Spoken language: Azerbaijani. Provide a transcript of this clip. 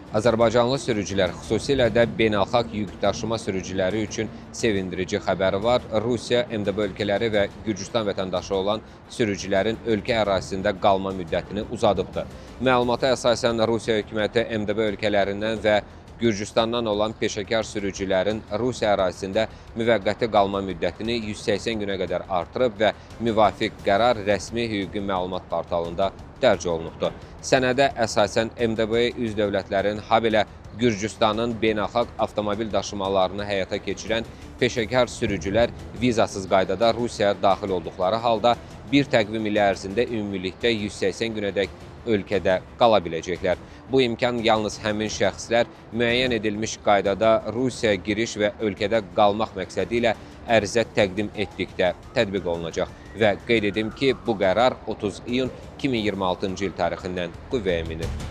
Azərbaycanlı sürücülər, xüsusilə də beynəlxalq yükdaşıma sürücüləri üçün sevindirici xəbər var. Rusiya, MDB ölkələri və Gürcüstan vətəndaşı olan sürücülərin ölkə ərazisində qalma müddətini uzadıbdır. Məlumata əsasən Rusiya hökuməti MDB ölkələrindən və Gürcüstandan olan peşəkar sürücülərin Rusiya ərazisində müvəqqəti qalma müddətini 180 günə qədər artırıb və müvafiq qərar rəsmi hüquqi məlumat portalında dərc olunubdur. Sənədə əsasən MDB-yə üzv dövlətlərin, habelə Gürcüstanın beynəlxalq avtomobil daşımalarını həyata keçirən peşəkar sürücülər vizasız qaydada Rusiyaya daxil olduqları halda bir təqvim ili ərzində ümumilikdə 180 günədək ölkədə qala biləcəklər. Bu imkan yalnız həmin şəxslər müəyyən edilmiş qaydada Rusiyaya giriş və ölkədə qalmaq məqsədi ilə ərizə təqdim etdikdə tətbiq olunacaq və qeyd edim ki, bu qərar 30 iyun 2026-cı il tarixindən qüvvəyə minir.